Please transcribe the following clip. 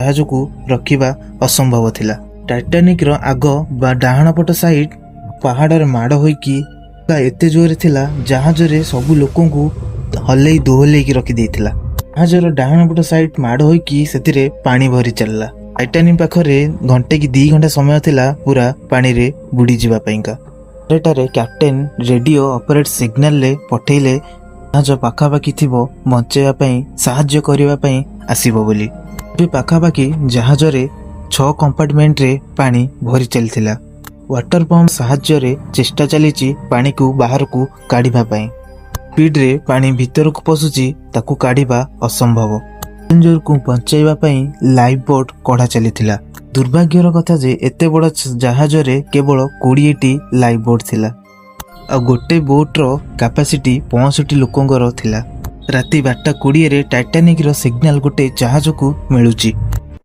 ଜାହାଜକୁ ରଖିବା ଅସମ୍ଭବ ଥିଲା। ଟାଇଟାନିକର ଆଗ ବା ଡାହାଣ ପଟ ସାଇଡ୍ ପାହାଡ଼ରେ ମାଡ଼ ହୋଇକି ଏତେ ଜୋରରେ ଥିଲା, ଜାହାଜରେ ସବୁ ଲୋକଙ୍କୁ ହଲେଇ ଦୋହଲେଇକି ରଖିଦେଇଥିଲା। ଜାହାଜର ଡାହାଣ ପଟ ସାଇଡ୍ ମାଡ଼ ହୋଇକି ସେଥିରେ ପାଣି ଭରି ଚାଲିଲା। ଟାଇଟାନିକ ପାଖରେ ଘଣ୍ଟେ କି 2 ଘଣ୍ଟା ସମୟ ଥିଲା ପୁରା ପାଣିରେ ବୁଡ଼ିଯିବା ପାଇଁକା। ଏଟାରେ କ୍ୟାପ୍ଟେନ ରେଡିଓ ଅପରେଟ ସିଗ୍ନାଲରେ ପଠେଇଲେ, ଜାହାଜ ପାଖାପାଖି ଥିବ, ବଞ୍ଚେଇବା ପାଇଁ, ସାହାଯ୍ୟ କରିବା ପାଇଁ ଆସିବ ବୋଲି। ଏବେ ପାଖାପାଖି ଜାହାଜରେ ଛଅ କମ୍ପାର୍ଟମେଣ୍ଟରେ ପାଣି ଭରି ଚାଲିଥିଲା। ୱାଟର ପମ୍ପ ସାହାଯ୍ୟରେ ଚେଷ୍ଟା ଚାଲିଛି ପାଣିକୁ ବାହାରକୁ କାଢ଼ିବା ପାଇଁ। ସ୍ପିଡରେ ପାଣି ଭିତରକୁ ପଶୁଛି, ତାକୁ କାଢ଼ିବା ଅସମ୍ଭବ। ପ୍ୟାସେଞ୍ଜରକୁ ବଞ୍ଚାଇବା ପାଇଁ ଲାଇଫ୍ ବୋଟ୍ କଢ଼ା ଚାଲିଥିଲା। ଦୁର୍ଭାଗ୍ୟର କଥା ଯେ ଏତେ ବଡ଼ ଜାହାଜରେ କେବଳ 20ଟି ଲାଇଫ୍ ବୋଟ୍ ଥିଲା ଆଉ ଗୋଟେ ବୋଟ୍ର କାପାସିଟି 65 ଲୋକଙ୍କର ଥିଲା। ରାତି 12:20ରେ ଟାଇଟାନିକର ସିଗ୍ନାଲ ଗୋଟେ ଜାହାଜକୁ ମିଳୁଛି।